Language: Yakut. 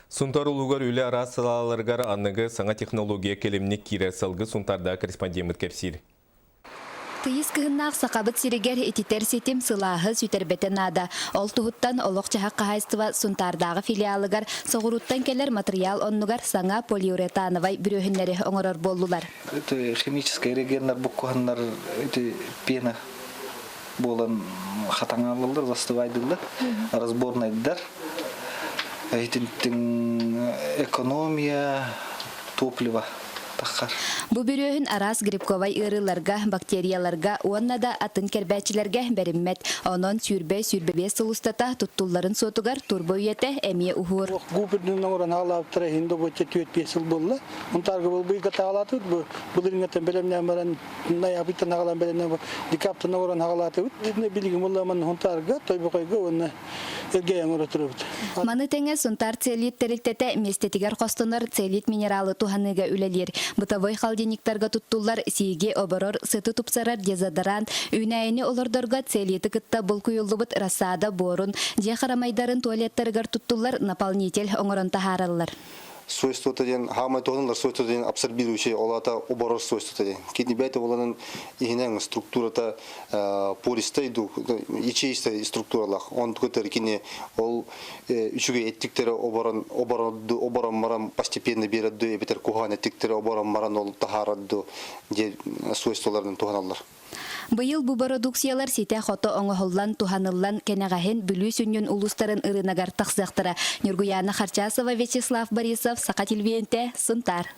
Сунтар улуугар үлэ араас салааларыгар аныгы саҥа технология кэлимник киирэр салгы Сунтардаах корреспондеммыт кэпсиир. Тыйыс кыһыннаах Сахабыт сиригэр ититэр ситим сылааһы сүтэрбэтэ наада. Ол туһуттан олох-дьаһах хаһаайыстыба Сунтаардааҕы филиалыгар соҕурууттан кэлэр матырыйаал оннугар саҥа полиуретановай бүрүөһүннэри оҥорор буоллулар. Это химическай реагеннар буккуһаннар эти пена буолан хатаҥааллаллар, застывайдыллар, разборнайдар. Итинтин экономия топлива таххар. Бу бүрүөһүн араас грибковай ыарыыларга, бактерияларга уонна да атын кэрбээччилэргэ бэриммэт. Онон 120-125 сыл устата туттулларын суотугар турбо үйэтэ эмиэ уһуур. Губернин оҥорон хаалаабыттара иһин да буочча 4-5 сыл буолла. Унтаарга был быйга таалаатыбыт бу былырыыҥҥаттан бэлэмнээн баран ноябрьтан аҕалан бэлэмнээн декабрьтан оҥорон хаалаатыбыт. Билигин буолла Хунтаарга, Тойбохойго уонна Элгээйи оҥоро турабыт. Маны тэҥэ Сунтаар целлит тэрилтэтэ миэстэтигэр хостонор целлит минералы туһаныыга үлэлиир. Бытовой холодильниктарга туттуллар сииги оборор, сыты тупсарар дезодорант, үүнээйини олордорго целлиты кытта булкуйуллубут рассада буорун, дьиэ харамайдарын туалеттарыгар туттуллар наполнитель оҥорон таһаараллар. Свойствота диэн хаамай туһаныллар свойство диэн абсорбирующий, ол аата оборор свойствота диэн. Кини бэйэтэ буоланын иһинэн структурата пористай ду ячеистай структуралаах. Онтукатар кини ол үчүгэй эттиктери оборон оборон оборон баран постепенно биэрэрду эбэтэр куһаҕан эттиктери оборон баран ол таһаарарду диэн свойстволарын туһаналлар. Быйыл бу бородууксуйалар ситэ-хото оҥоһуллан, туһаныллан, кэнэҕэһин Бүлүү сүнньүн улуустарын ырыынагар тахсыахтара. Ньургуйаана Харчасова, Вячеслав Борисов, Саха телевидениетэ, Сунтаар.